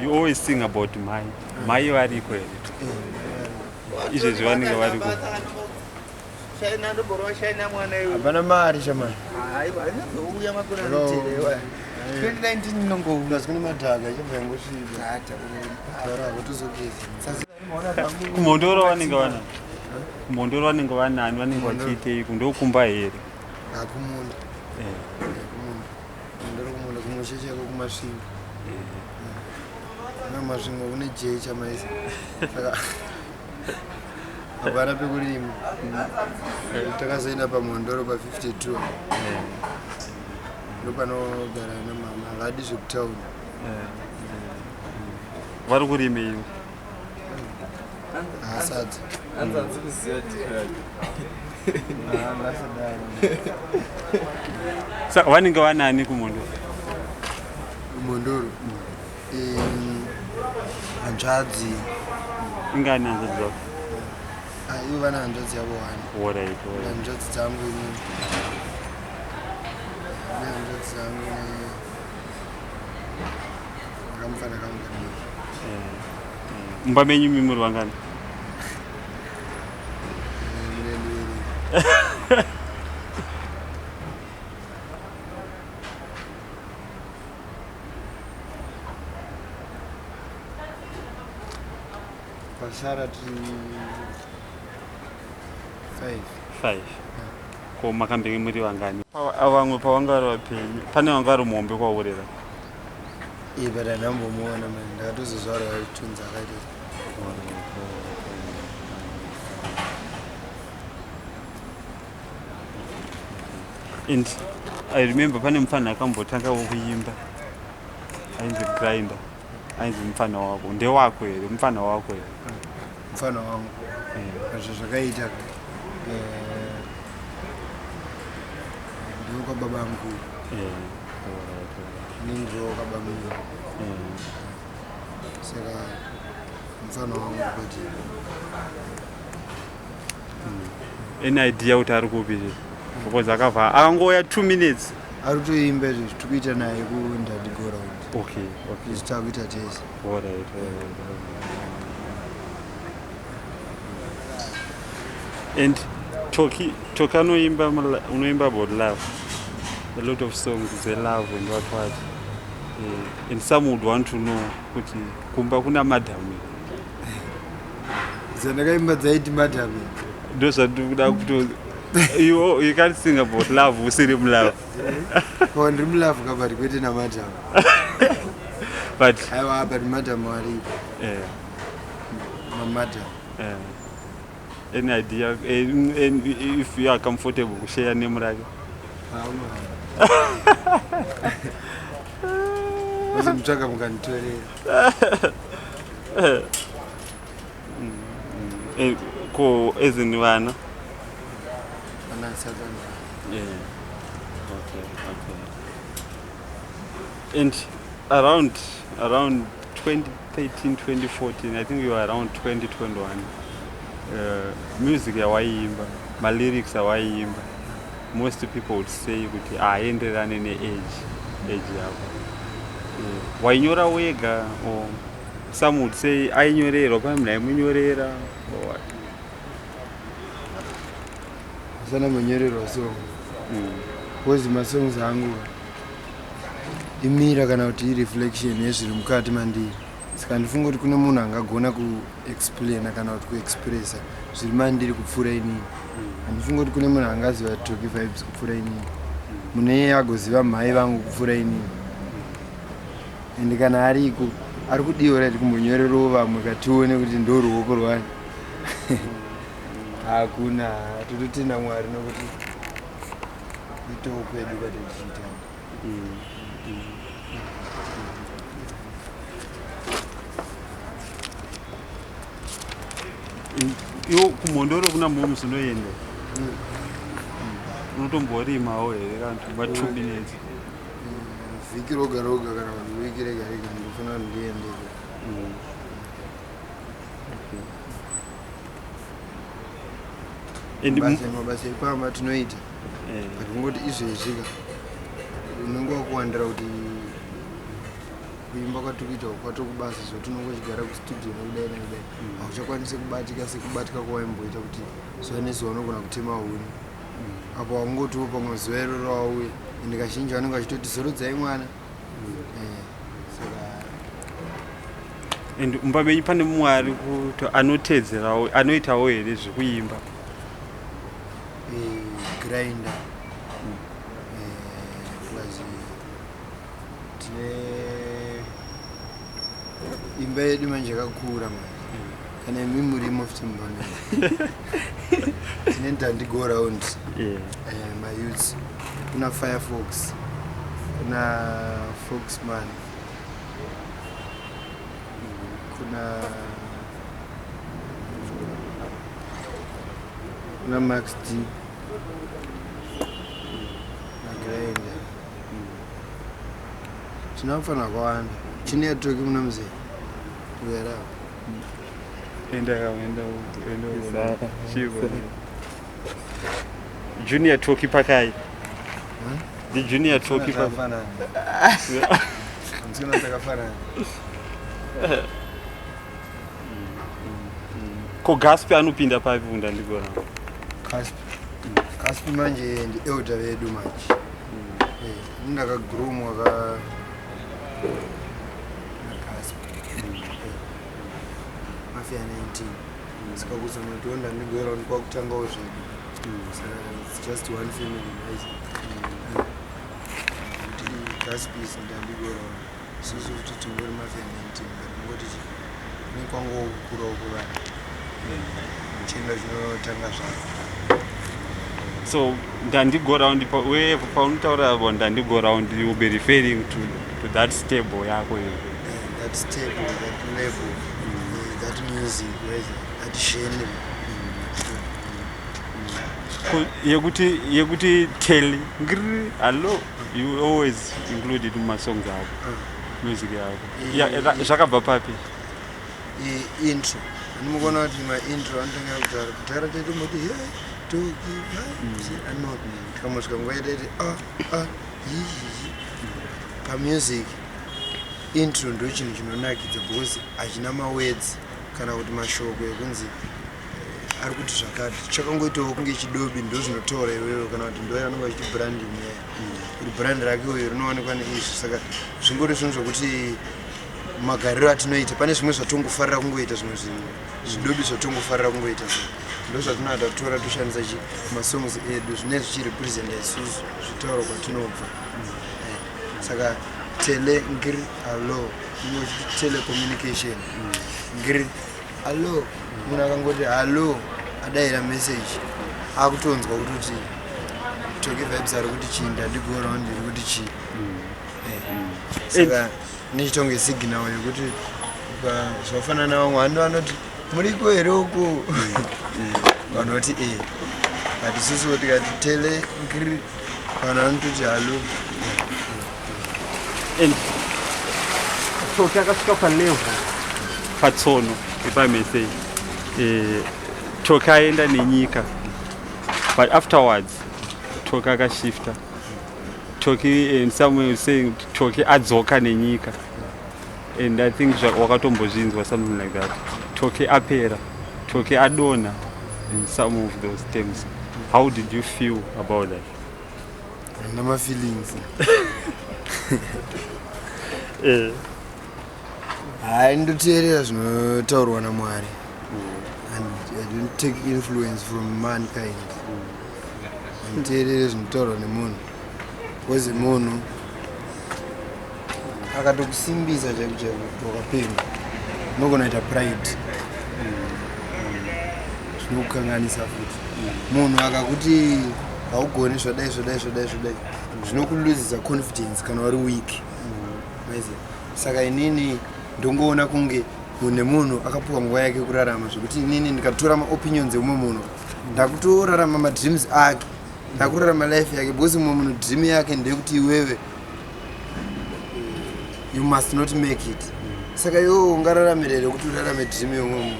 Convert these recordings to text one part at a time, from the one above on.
You always sing about mai. Mai variko here? Izvezvi vanenge variko. Shaina ndoborwa shaina mwana iwe. Hapana mari shamani. Haiwa, inozouya makore anoteera. 2019 inongouya. Plus kune madhaka ichibva yangosviba. Taura hako tozogeza. Kumhondoro vanenge vana. Kumhondoro vanenge vanani vanenge vachiitei ndokumba here? Hakumunda. Eh. Kumunda. Ndiri kumunda kumusha chaiko kuMasvingo. Na Masvingo kune jecha maisa. Saka hapana pekurima. Takazoenda paMhondoro pa 52. Ndopanogara namama havadi zvekutaura. Vari kurimei? Hasadza. Hanzi kuziva different. Ngasadaro. Saka vanenge vanani kumhondoro? Kumhondoro. Hanzvadzi. Ingani hanzvadzi dzako? Ah, ivo vana hanzvadzi yavo one. Alright, alright. Hanzvadzi dzangu ini. Nehanzvadzi dzangu ne akamufana kangu kadiki. Mumba menyu imi muri vangani? Munendivereki. Pasara tiri five. Five. Ko makambenge muri vangani? Vamwe pavanga vari vapenyu, pane vanga vari muhombe kwaurera. Iye but handambomuona mani ndakatozozvarwa chitunzi akaita. And I remember pane mufana akambotanga kuimba ainzi Grinder, ainzi mufana wako. Ndewako here? Mufana wako here? Mufana wangu. Zvo zvakaita ndiwo kwababa mukuru. Ini ndiwo kwababa mukuru. Saka mufana wangu but Any idea kuti ari kupi? Because akabva akangouya 2 minutes. Ari kutoimba izvezvi tiri kuita naye kuNdadi Go Round. Okay. Izvi takuita tese. Alright. And Toki Toki anoimba unoimba about love. A lot of songs dzelove and what what. And some would want to know kuti kumba kuna madam. Dzandakaimba dzaiti madam. Ndozvandikuda kuti you can't sing about love usiri mulove. Ko ndiri mulove kabati kwete namadam. But aiwa but madam aripo. Mamadam. Any idea and if you are comfortable kushare name rake? Muzomutsvaka mukanditorera. Ko as in vana? Vana satani. Yeah. Okay. And around 2013, 2014, I think you were around 2021. Music yawaiimba, malyrics awaiimba, most people would say kuti haaenderane neage age yako. Wainyora wega or some would say ainyorerwa pane munhu aimunyorera or what? Asana munyorerwa song. Because masongs angu imira kana kuti ireflection yezviri mukati mandiri. Saka handifungi kuti kune munhu angagona kuexplaina kana kuti kuexpressa zviri mandiri kupfuura inini. Handifungi kuti kune munhu angaziva Toki Vibes kupfuura inini. Munhu iyeye agoziva mhai vangu kupfuura inini. Ende kana ariko ari kudiwa right kumbonyorerawo vamwe katione kuti ndo ruoko rwani. Hakuna, tototenda Mwari nokuti kuitawo kwedu kwatichiita. Iwo kumhondoro kuna moms unoenda unotomborimawo here kana kuti 2 minutes? Vhiki roga roga kana kuti wiki rega rega ndinofanira kuti ndiendeko. And Mabasa ekwamba tinoita. But kungoti izvezvi ka unenge wakuwandira kuti Kuimba kwatiri kuita uku kwatokubasa zvekuti unonge uchigara kustudio nekudai nekudai, hauchakwanisi kubatika sekubatika kwawaimboita kuti zuva nezuva unogona kutema huni. Apo wangotiwo pamwe zuva iroro wauya, ende kazhinji vanenge vachitoti zorodzai mwana. Saka And mumba menyu pane mumwe ari kuti anoteedzerawo, anoitawo here zvekuimba? Grinder plus tine imba yedu manje yakakura manje, kana imi murimo futi mumba medu. Tine Ndandi Go Round, mayouths, kuna Firefox, kuna Foxman, kuna Max D naGrinder. Tinofanira kwawanda chine yatoki muna muzee uyarapo. Enda, enda, enda. Chivo. Junior Toki pakai. The Junior Toki pakai. Takafanana, musikana takafanana. Ko Gaspi anopinda papi kundandigora? Caspi, Caspi manje ndi elder vedu manje. Ndakagromwa ka naCaspi Mafia 19, saka kuzonotiwo ndandigora kwakutangawo zvedu. Saka it's just one family guys, kuti Caspi is ndandigora, isusu kuti tingori Mafia 19, but ngoti nekwangowo kukurawo kuvanhu chienda chinotanga zvako. So Ndandi Go Round, wherever paunotaura about Ndandi Go Round, you will be referring to that stable yako iyo. That stable, that level, that music, right? That genre. Yekuti tele ngiri hello, you always include it mumasongs ako, music yako. Zvakabva papi? Intro andimukona kuti maintro anotangira kutaura kudhara taitomboti he toki ano, tikambosvika nguva yataiti a a hihihi. Pamusic intro ndo chinhu chinonakidza because hachina mawords kana kuti mashoko ekunzi ari kuti zvakati, chakangoitawo kunge chidobi, ndo zvinotaura iwewe, kana kuti ndo yanonga vachiti branding yaya, kuti brand rake uyo rinowanikwa neizvi. Saka zvingori zvinhu zvokuti magariro atinoita, pane zvimwe zvatongofarira kungoita, zvimwe zvinhu zvidobi zvatongofarira kungoita, so ndo zvatinoda kutora toshandisa chi masongs edu zvinenge zvichirepresenta isusu zvitauro kwatinobva. Saka tele ngir allo ingochiti telecommunication ngir allo, munhu akangoti hallo adayira message, akutonzwa kutoti Toki Vibes ari kuti chii, Ndandi Go Round iri kuti chii. Saka nechitonge signal yekuti zvafanana navamwe vanhu vanoti muriko here uku, vanhu voti e, but isusu tikati tele ngri, vanhu vanototi hallo. And Toki akasvika palevel patsono, if I may say, Toki aenda nenyika, but afterwards Toki akashifta Toki, and somewhere was saying Toki adzoka nenyika, and I think wakatombozvinzwa something like that, Toki apera, Toki adona, in some of those terms. How did you feel about that? Handina mafeelings. Hai, ndoteerera zvinotaurwa naMwari and I don't take influence from mankind. Handiteerere zvinotaurwa nemunhu because munhu akatokusimbisa chaiko chaiko kuti wakapenga, unogona kuita pride, zvinokukanganisa futi. Munhu akakuti haugoni zvadai zvadai zvadai zvadai, zvinokuluzisa confidence kana uri weak. Maiziva? Saka inini ndongoona kunge munhu nemunhu akapiwa nguva yake kurarama, zvekuti inini ndikatora maopinions eumwe munhu, ndakutorarama madreams ake, ndakurarama life yake, because mumwe munhu dream yake ndeyekuti iwewe you must not make it. Saka iwewe ungararamira here kuti urarame dream yeumwe munhu?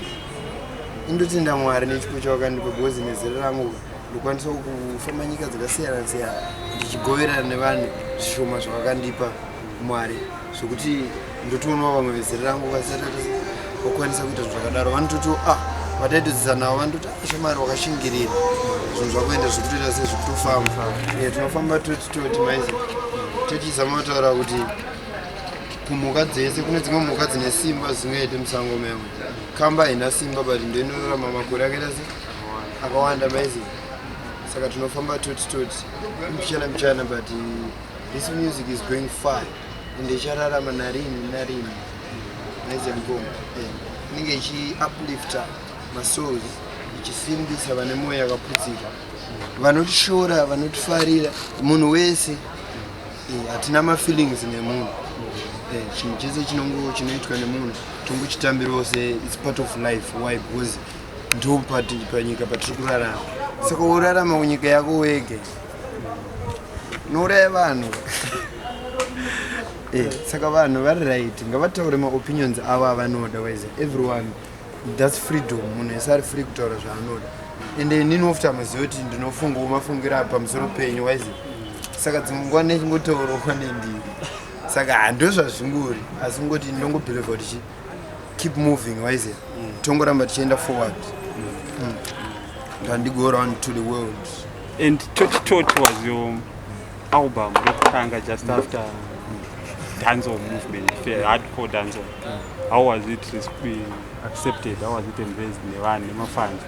Indotenda Mwari nechipo chawakandipa, because nezera rangu ndokwanisa kufamba nyika dzakasiyana siyana ndichigoverana nevanhu zvishoma zvavakandipa Mwari, zvokuti Ndotoonawo vamwe vezera rangu vasati vakwanisa kuita zvinhu zvakadaro, vanototi ah, vataitodzidza navo vanototi ah, shamwari wakashingirira, zvinhu zvakuenda zvekutoita sezvekutofamba. Tinofamba toti toti maizi tichizama kutaura kuti kumhuka dzese kune dzimwe mhuka dzine simba dzingaite musango memwe. Kamba haina simba, but ndoinorarama makore akaita se akawanda maizi. Saka tinofamba toti toti mbichana mbichana, but this music is going far ende ichararama narini narini maizi mukoma. Inenge ichiuplifta masouls, ichisimbisa vane mwoyo yakaputsika, vanotishora, vanotifarira, munhu wese. Hatina mafeelings nemunhu. Chinhu chese chinongo chinoitwa nemunhu tongochitambirawo se it's part of life. Why? Because ndo panyika patiri kurarama. Saka worarama kunyika yako wega, unouraya vanhu. Saka vanhu vari right, ngavataure maopinions avo avanoda. Wise everyone, that's freedom. Munhu ese ari free kutaura zvaanoda. Ende inini ofuti amaziva kuti ndinofungawo mafungiro apa pamusoro penyu, wise. Saka dzimwe nguva nechingotaurawo nendiri, saka hando zvazvingori, asi ngoti ndongobelieva kuti keep moving, wise. Tongoramba tichienda forward and go round to the world. And Toti Toti was your album yekutanga just after dancehall movement, fair hardcore dancehall. How was it accepted? How was it embraced nevanhu, nemafans?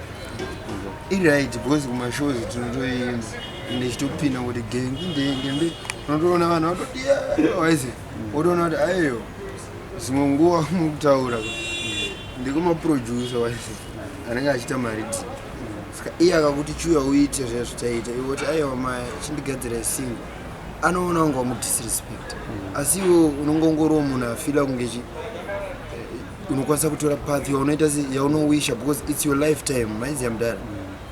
Iright, because kumashows tinotoimba ende ichitopinda kuti gengi ndenge, unotoona vanhu vatodiya, wise. Wotoona kuti aiyo, dzimwe nguva mukutaura ndekumaproducer, wise, anenge achiita mariti. Saka iye akakuti chiuya uite zviya zvitaita, iwe kuti aiwa maya, chindigadzira single, anoona kunge wamudisrespect. Asi iwe unongongoriwo munhu afila kunge chi unokwanisa kutora path yaunoita yaunowisha, because it's your lifetime, maiziya mudara.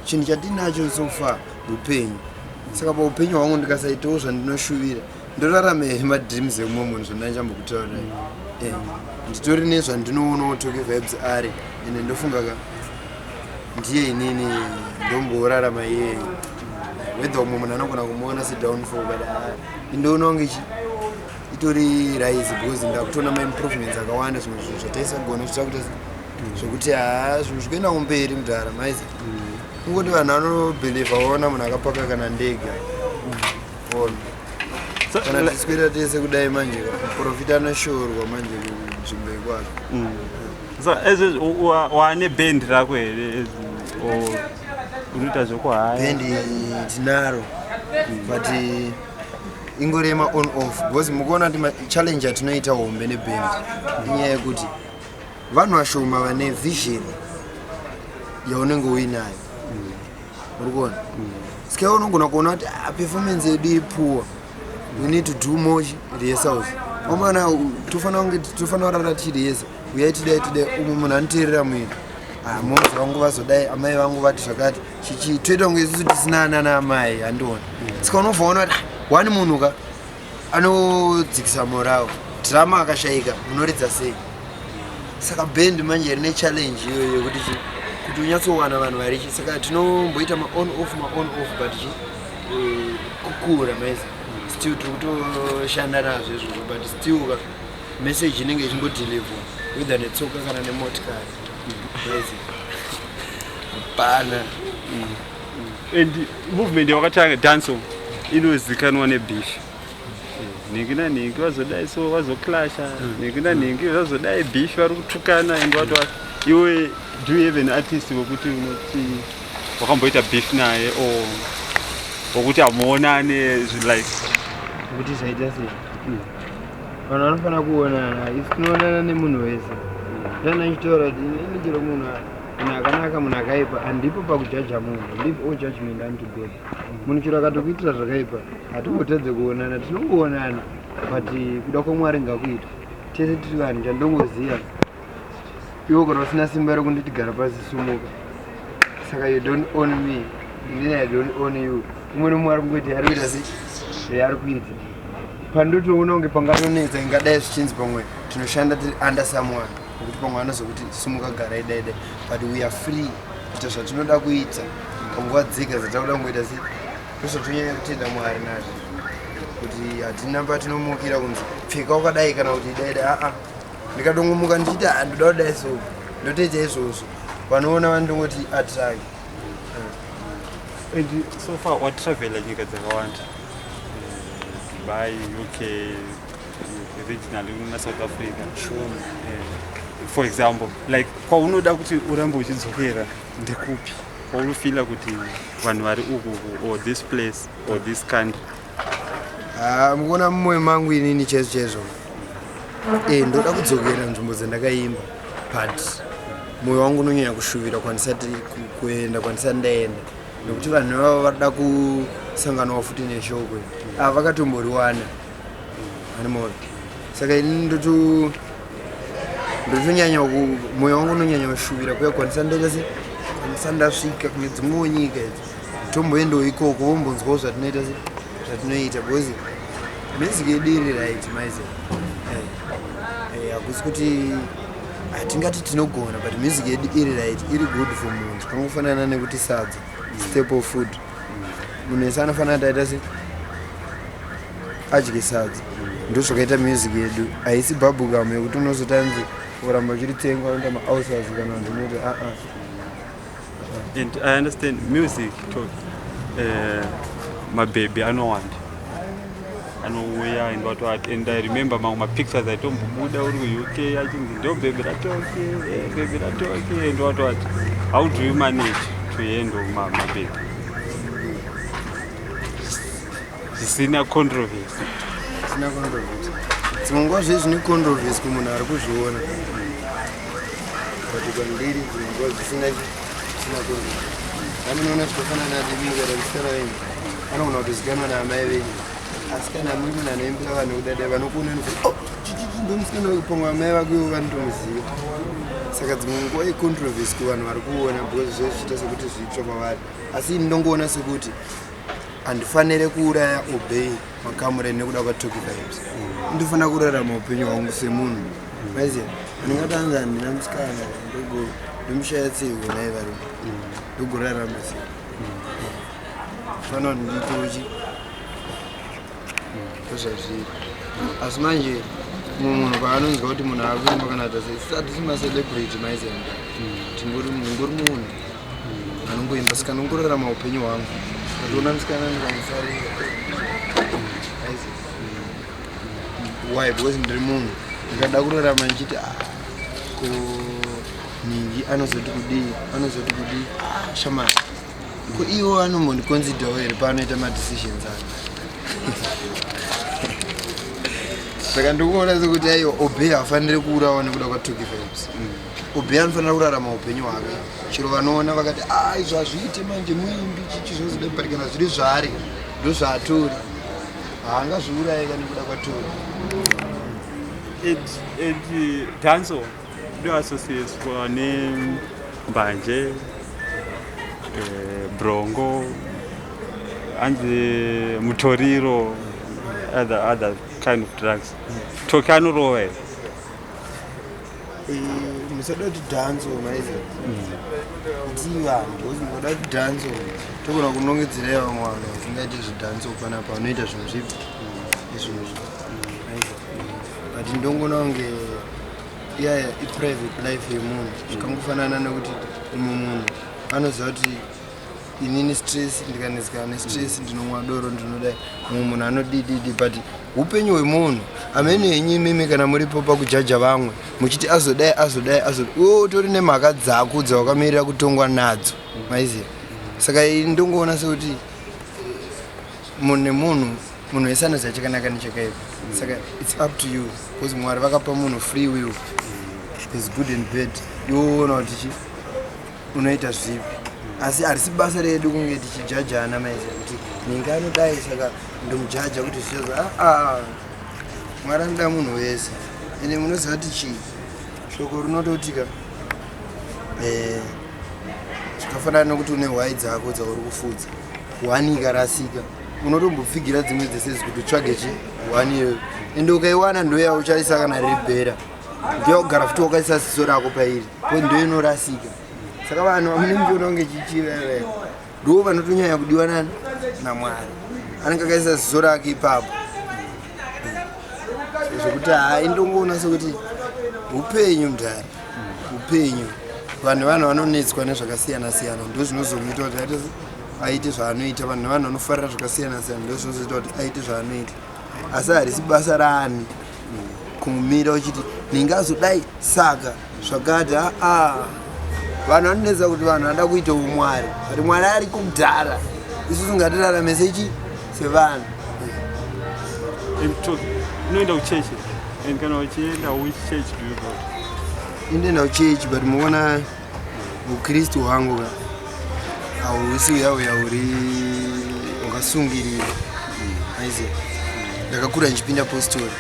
Chinhu chatinacho so far upenyu. Saka paupenyu hwangu ndikasaitawo zvandinoshuvira, ndorarama here madreams emumwe munhu? Zvandaichambokutaurirai, nditori nezvandinoonawo Tocky Vibes ari, ende ndofunga ka ndiye inini ndomborarama iyeye. Whether umwe munhu anogona kumuona sedownfall, but ah, indoona kunge itori rise, because ndakutoona maimprovements akawanda. Zvimwe zvinhu zvataisagona zvitakuita zvokuti haa, zvinhu zvikuenda kumberi mudhara, maizi. Kungoti vanhu vanobhelievha vaona munhu akapaka kana ndege, ona. So, kana tichiswera tese kudai manje, muprofita anoshorwa manje kunzvimbo ikwako. So as wane band rako here or unoita zvekuhaya? Bhendi tinaro, but ingorema on off, because mukuona kuti challenge yatinoita hombe nebhendi inyaya yekuti vanhu vashoma vane vision yaunenge uinayo, uri kuona. Saka iwe unogona kuona kuti ah, performance yedu iri poor, we need to do more rehearsals. Omana tofanira kunge tofanira kurara tichirehearsa, uyai tidai tidai. Umwe munhu anoteerera muiri, ah, moms vangu vazodai, amai vangu vati zvakati, chichi, toita kunge isusu tisina ana naamai, handiona. Saka unobva waona kuti ah, one munhu ka anodzikisa morale, drummer akashayika munoridza sei? Saka band manje rine challenge iyoyo yekuti kuti unyatsowana vanhu varichi. Saka tinomboita maon off, maon off, but chi kukura maizi still tiri kutoshanda nazvo izvozvo, but still ka message inenge ichingodeliverwa whether netsoka kana nemotikari, maizi, hapana. And movement yakatanga dancehall inozikanwa nebeef, nhingi nanhingi vazodai, so vazoclasha, nhingi nanhingi vazodai, beef, vari kutukana and what what. Iwe, do you have an artist wekuti unoti wakamboita beef naye or wokuti hamuonane like? Kuti zvaita sei? Vanhu vanofanira kuonana. Isi tinoonana nemunhu wese. Ndana ndichitaura kuti ini chero munhu, munhu akanaka, munhu akaipa, handipo pakujaja munhu. Leave all judgment unto God. Munhu chero akatokuitira zvakaipa, hatimbotadze kuonana, tinongoonana, but kuda kwaMwari ngakuitwa. Tese tiri vanhu. Chandongoziva, iwo kana usina simba rekunditi gara pasi, sumuka. Saka you don't own me, inini I don't own you. Umwe nomumwe ari kungoita ari kuita se ari kuita. Pandotoona kunge pangatonetsa, ingadai zvichinzi pamwe tinoshanda tiri under someone, nekuti pamwe anozokuti sumuka, garai, dai dai, but we are free kuita zvatinoda kuita panguva dzega dzatakuda kungoita. Se ndozvatonyanya kutenda Mwari nazvo, kuti hatina patinomukira kunzi pfeka wakadai kana kuti dai dai, aa. Ndikatongomuka ndichiti ah, ndoda kudai so, ndotoita izvozvo. Vanoona vanondongoti atry. And so far watravela nyika dzakawanda, Dubai, UK, regionally una South Africa. For example, like kwaunoda kuti urambe uchidzokera ndekupi kwaunofeela kuti vanhu vari uku or this place or this country? Ah, mukuona mumwoyo mangu inini chaizvo chaizvo ndoda kudzokera nzvimbo dzandakaimba, but mwoyo wangu unonyanya kushuvira kwandisati kuenda, kwandisati ndaenda, nekuti vanhu ivavo varida kusanganawo futi neshoko. Ava vakatomboriwana animona. Saka inini ndotonyanya mwoyo wangu unonyanya kushuvira kuya kwandisati ndaita se kwandisati ndasvika kune dzimwewo nyika idzi, tomboendawo ikoko vombonzwawo zvatinoita se zvatinoita, because music yedu iri right maize. Hakusi kuti hatingati tinogona, but music yedu iri right, iri good for munhu. Zvakangofanana nekuti sadza staple food, munhu wese anofanira kuti aita se adye sadza. Ndo zvakaita music yedu, haisi bubblegum yekuti unozotanzi uramba uchiritsenga unoita maulcers kana ndinoti aa. And I understand music to mabhebhi anowanda anouya and what what, and I remember mamwe mapictures aitombobuda uri kuUK achinzi ndo bhebhi raToki, bhebhi raToki and what what. How do you manage to handle mabhebhi zvisina controversy? Zvisina controversy, dzimwe nguva zve zvine controversy kumunhu ari kuzviona, but kwandiri dzimwe nguva zvisina controversy. Amunoona zvitofanana mukaita musikana wenyu anogona kutozikanwa naamai venyu, asi kana muri munhu anoimbira vanhu kudadai vanokuona noti, "Oh, chichichi ndo musikana wekupamwe," amai vako ivo vanotomuziva. Saka dzimwe nguva icontroversy kuvanhu vari kuona because zve zvichiita sekuti zvitsva kwavari, asi ini ndongoona sekuti handifanire kuuraya Obey Makamure nekuda kwaToki Vibes. Ndofanira kurarama upenyu hwangu semunhu maiziya. Ndingatanzi handina musikana, ndomushaya tseko nai varume, ndogorarama sei? Fanira kuti ndiitewo chi ndozvazviri. Asi manje mumwe munhu paanonzwa kuti munhu akuimba kana kuti sei, hatisi macelebrity maiziya, tingori ndingori munhu anongoimba, saka ndongorarama upenyu hwangu. Ndatoona musikana ndikamufarira aiziya. Why? Because ndiri munhu. Ndikada kurarama ndichiti, "Ah, ko ningi anozoti kudii, anozoti kudii?" Ah, shamari, ko iwo anombondiconsiderawo here paanoita madecisions ake? Saka ndikuona sekuti aiwa, Obey haafaniri kuurawa nekuda kwaToki Vibes. Obey anofanira kurarama upenyu hwake. Chero vanoona vakati, "A, izvo hazviite manje muimbi chichi zvozode," but kana zviri zvaari, ndozvaatori, haangazviurayika nekuda kwaToki. And dancehall ndoassociatwa nembanje, brongo, hanzi mutoriro, other kind of drugs. Toki anorova here? Musada kuti dancehall maize iti vanhu, because munoda kuti dancehall togona kunongedzerai vamwe vanhu vasingaiti zvedancehall panapa vanoita zvinhu zvipi izvozvo maize. But ndongona kunge iyaya iprivate life yemunhu. Zvikangofanana nekuti umwe munhu anoziva kuti inini stress, ndikanetsekana nestress ndinomwa doro, ndinodai. Mumwe munhu anodididi, but upenyu hwemunhu amene henyu imimi kana muripo pakujaja vamwe muchiti azodai, azodai, azodai, iwe utori nemhaka dzako dzawakamirira kutongwa nadzo maiziya. Saka ini ndongoona sekuti munhu nemunhu, munhu wese anoziva chakanaka nechakaipa. Saka it's up to you, because Mwari vakapa munhu free will. There's good and bad. Iwe uona kuti chi unoita zvipi, asi harisi basa redu kunge tichijajana maiziva kuti ninge anodai saka ndomujaja kuti zvichazo. Aa, Mwari anoda munhu wese. Ende munoziva kuti chii, shoko rinototika zvakafanana nekuti une hwai dzako dzauri kufudza, hwani ikarasika unotombopfigira dzimwe dzese idzi kuti utsvage chi hwani iyoyo. Ende ukaiwana ndoya uchaisa kana riri bhera, ndoya futi wakaisa ziso rako pairi ko ndo inorasika. Saka vanhu vamune muchiona kunge chichiveve ndo vanotonyanya kudiwa nani naMwari, anenge akaisa ziso rake ipapo zvekuti hai, ndongoona sekuti Upenyu mudhara, upenyu. Vanhu vanhu vanonetswa nezvakasiyana siyana, ndozvinozomuita kuti aite aite zvaanoita. Vanhu nevanhu vanofarira zvakasiyana siyana, ndozvinozoita kuti aite zvaanoita. Asi harisi basa raani kumumira uchiti ndingazodai saka zvakati aa vanhu vanonetsa kuti vanhu vanoda kuita umwari, but Mwari ari kudhara, isusu ngatirarame sechi sevanhu. Unoenda kuchechi, and kana uchienda, which church do you go? Indoenda kuchechi, but muona ukristu hwangu ka hausi uya uya uri wakasungirira. Aiziva ndakakura ndichipinda postori,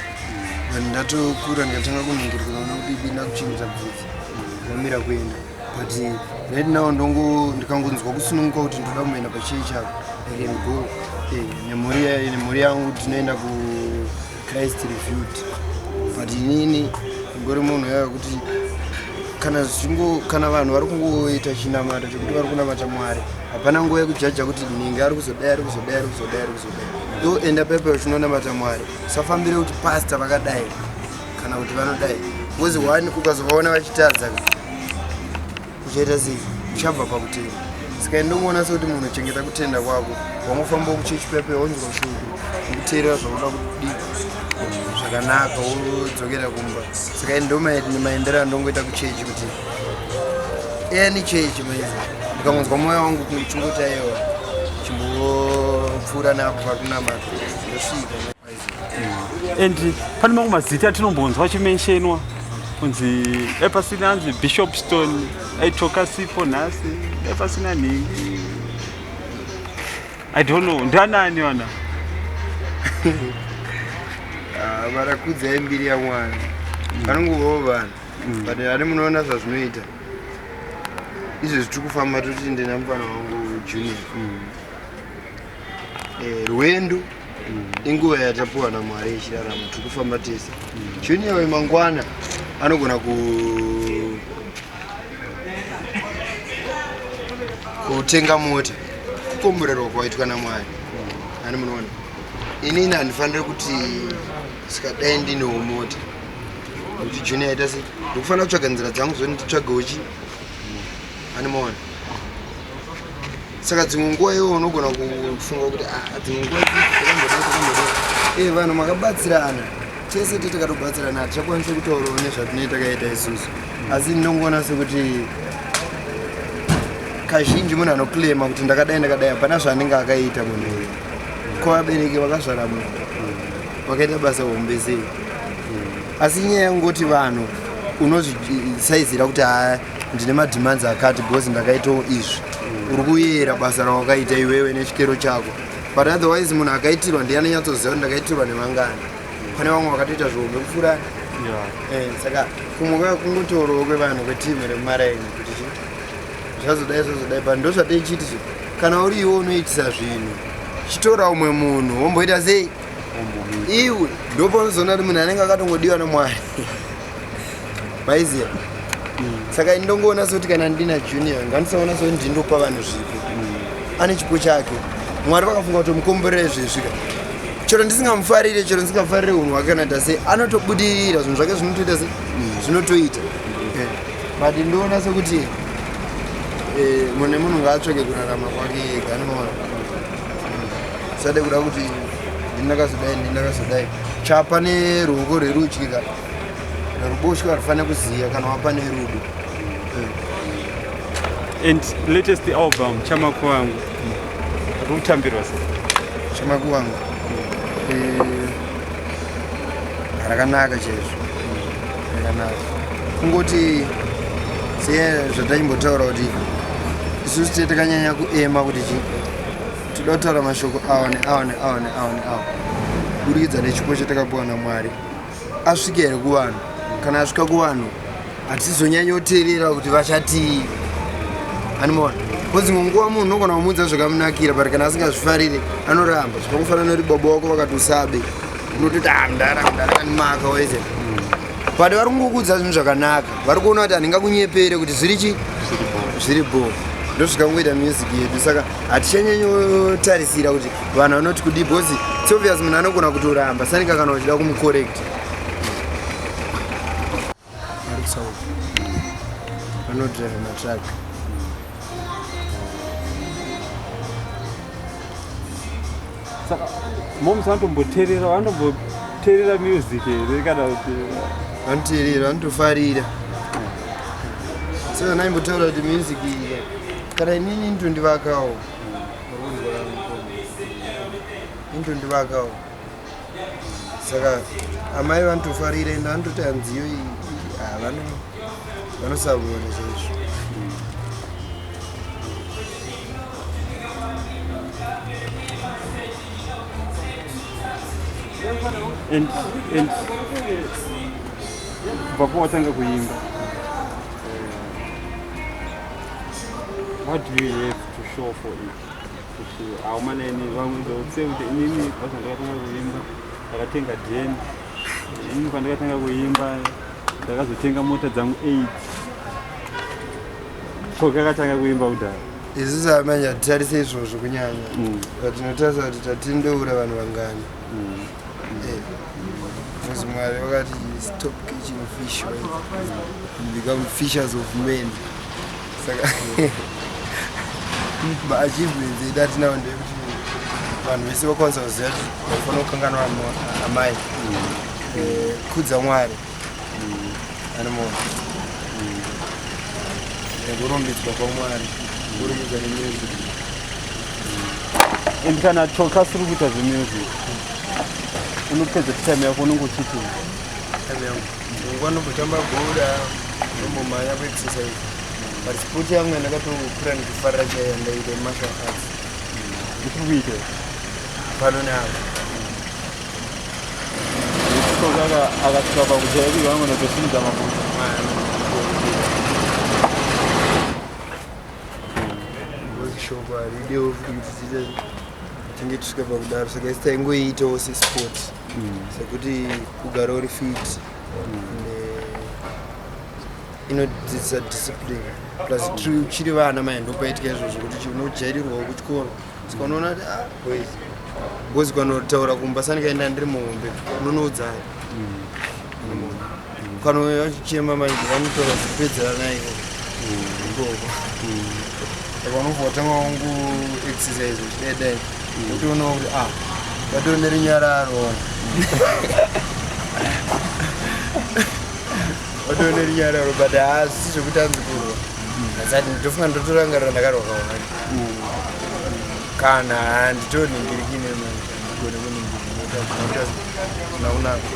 but ndatokura ndikatanga kunhingirikana kuona ndakuchengeta bvudzi, ndamira kuenda. But right now ndongo ndikangonzwa kusununguka kuti ndoda kumboenda pachechi apo, I can go. Nemhuri yangu tinoenda kuChrist Revealed. But inini ngori munhu yaya kuti kana zvichingo kana vanhu vari kungoita chinamato chekuti vari kunamata Mwari, hapana nguva yekujaja kuti nhingi ari kuzodai, ari kuzodai, ari kuzodai, ari kuzodai. Iwo enda pepe uchinonamata Mwari, usafambire kuti pasta vakadai kana kuti vanodai, because one ukazovaona vachitadza uchaita sei? Uchabva pakutenda. Saka ndongoona sekuti munhu chengeta kutenda kwako, wangofamba kuchechi pepe, wonzwa shoko nekuteerera zvaunoda kudii zvakanaka, wodzokera kumba. Saka ndo maendero andongoita kuchechi, kuti any chechi maizi ndikangonzwa mwoyo wangu chingoti aiwa, chimbopfuura napo pari kunamata, ndosvika. And pane mamwe mazita atinombonzwa achimentionwa kunzi epasina anzi Bishop Stone aitoka sipo nhasi, epasina nhingi, I don't know ndanani vana. Ah, varakudzai mbiri yaMwari, vanongovawo vanhu, but ani munoona zvazvinoita izvezvi tiri kufamba toti ndina mufana wangu Junior. Rwendo inguva yatapiwa naMwari yechiraramo, tiri kufamba tese. Junior wemangwana anogona kutenga mota, kukomborerwa kwaitwa naMwari. Ani munoona inini handifaniri kuti sikadai ndinewo mota kuti Junior aita sei, ndikufanira kutsvaga nzira dzangu zoti nditsvagewo chi ani maona. Saka dzimwe nguva iwo unogona kufunga kuti ah, dzimwe nguva takambodai takambodai. Vanhu makabatsirana tese, tikatobatsirana hatichakwanisi kutaurawo nezvatinee takaita isusu. Asi ndinongoona sekuti kazhinji munhu anoclaima kuti ndakadai ndakadai, hapana zvaanenge akaita munhu uyu. Ko vabereki vakazvara munhu vakaita basa hombe sei? Asi nyaya yekungoti vanhu unozvisaizira kuti haa, ndine mademands akati because ndakaitawo izvi, uri kuyera basa rawakaita iwewe nechikero chako. But otherwise munhu akaitirwa ndiye anonyatsoziva kuti ndakaitirwa nevangani. Pane vamwe vakatoita zvihombe kupfuura. Saka kumwe kwaya kungotorawo kwevanhu kwetimu remumaraini kuti chi zvazodai zvazodai, but ndo zvateichiti zve kana uri iwe unoitisa zvinhu, chitora umwe munhu womboita sei iwe, ndopaunozoona kuti munhu anenge akatongodiwa naMwari, maiziya. Saka indongoona sekuti kana ndina Junior, ngandisaona sekuti ndindopa vanhu zvipo. Ane chipo chake, Mwari vakafunga kuti mukomborere zvezvika. Chero ndisingamufarire, chero ndisingafarire unhu hwake kana ta sei, anotobudirira, zvinhu zvake zvinotoita sei, zvinotoita. But ndoona sekuti munhu nemunhu ngaatsvake kurarama kwake ega, anoona usade kuda kuti ndinakazodai ndinakazodai. Chapa neruoko rwerudyi ka ruboshwe harufanira kuziva kana wapa nerudo. And latest album Chamakuvangu uri kutambirwa sei? Chamakuvangu rakanaka chaizvo, rakanaka. Kungoti sezvatachimbotaura kuti isusu te takanyanya kuema kuti chi toda kutaura mashoko awa neawa neawa neawa neawa kuburikidza nechipo chatakapiwa naMwari asvike here kuvanhu. Kana asvika kuvanhu, hatizonyanyoteerera kuti vachatii, animaona, because dzimwe nguva munhu unogona kumuudza zvakamunakira, but kana asingazvifarire anoramba. Zvakangofanana nekuti baba wako vakati usabe, unototi ah, mudara mudara kanimaka wese, but vari kungokuudza zvinhu zvakanaka, vari kuona kuti handingakunyepere kuti zviri chi zviri bo. Ndozvikangoita music yedu, saka hatichanyanyotarisira kuti vanhu vanoti kudii, because it's obvious munhu anogona kutoramba sanika kana uchida kumucorrect. South, vanodrive matruck. Saka moms vanotomboteerera, vanotomboteerera music here kana kuti? Vanoteerera, vanotofarira. Saka naimbotaura kuti music iyi, kana inini indondivakawo, indondivakawo. Saka amai vanotofarira, ende vanototi hanziyo iyi, ah, vanosavona chaizvo. And kubva pawatanga kuimba, what do you have to show for it? Kuti haumaneni vamwe they'll kuti inini basa ndakatanga kuimba ndakatenga den, inini pandakatanga kuimba ndakazotenga mota dzangu 8. Ko kakatanga kuimba kudhara? Isusu amanje hatitarise izvozvo kunyanya, but tinotarisa kuti tatindoura vanhu vangani. Because Mwari vakati, "Stop catching fish and become fishers of men." Saka maachievements edu atinawo ndeyekuti vanhu vese vakwanisa kuziva kuti vafanira kukanganwa amai, kudza Mwari anomo nekurumbidzwa kwaMwari, kurumbidzwa nemusic. And kana Tocky asiri kuita zvemusic, unopedza time yako unenge uchiti? Time yangu, nguva ndombotamba bhora, ndombomhanya kuexercise, but sport yangu yandakatokura ndichifarira chaiyo ndaita martial arts. Uchiri kuita? Pano neapo. Tocky akasvika pakujairira vangonotosimudza mabhutsu. Workshop haridewo futi kuti tiite tinge tisvika pakudaro. Saka isi taingoiitawo sesport, sekuti kugara uri fit, and inodzidzisa discipline, plus uchiri vana mai ndopaitika izvozvo kuti unojairirwawo kuchikoro. Saka unoona kuti, ah, boys boys, kanotaura kumba sandikaenda ndiri muhombe, unonoudzaya kana vachichema manje, vanotaura zvipedzerana iko ikoko. Saka unobva watanga wangu exercise uchidai dai, utoonawo kuti, ah, vatone runyararo, vatone runyararo, but haasi zvekuti anzi kurwa asati. Nditofunga ndotorangarira ndakarwa kawani, kana handitoningirikine manje, handigone kuningirika, zvina kunaka.